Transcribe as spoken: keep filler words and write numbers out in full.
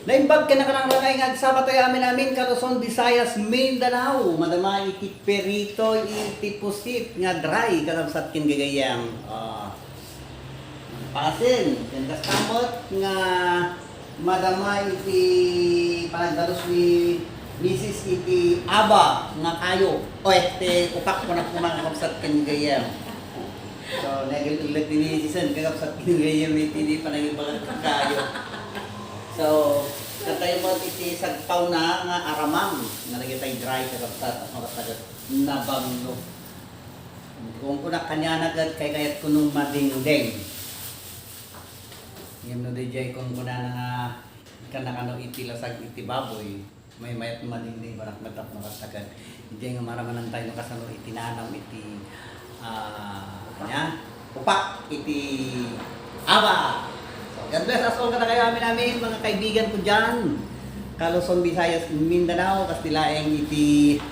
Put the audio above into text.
Naimbag ken nakararangay nga agsabatayo amin-amin, Luzon, Visayas, Mindanao. Madama iti perito iti pusit nga dry, kakabsat ken gagayyem. Ah, pasin, ken kasta met nga madama iti panagdalus ni Misis iti aba nga kayo. O, este, upak ko na kumakabsat ken gagayyem. So, nagil-ilag din ni Sisen, kakabsat ken gagayyem iti di panagibagak kayo. So, katayo met iti sagpawna nga aramang, nga dagitay dry, kakabsat, a makatagat nabanglo. Kung kuna kaniana ket kaykayat kuno madingding. Ngem no diay kung kunana nga, kanakano iti lasag iti baboy, maymayat madingding, banak met tapno katagat. Diay nga maramanan tayo no kasano iti nanam iti, ah, ania? Upak iti aba. So, God bless us all kadakayo amin-amin, mga kaibigan ko diyan. Luzon, Visayas, Mindanao, kas ti laeng iti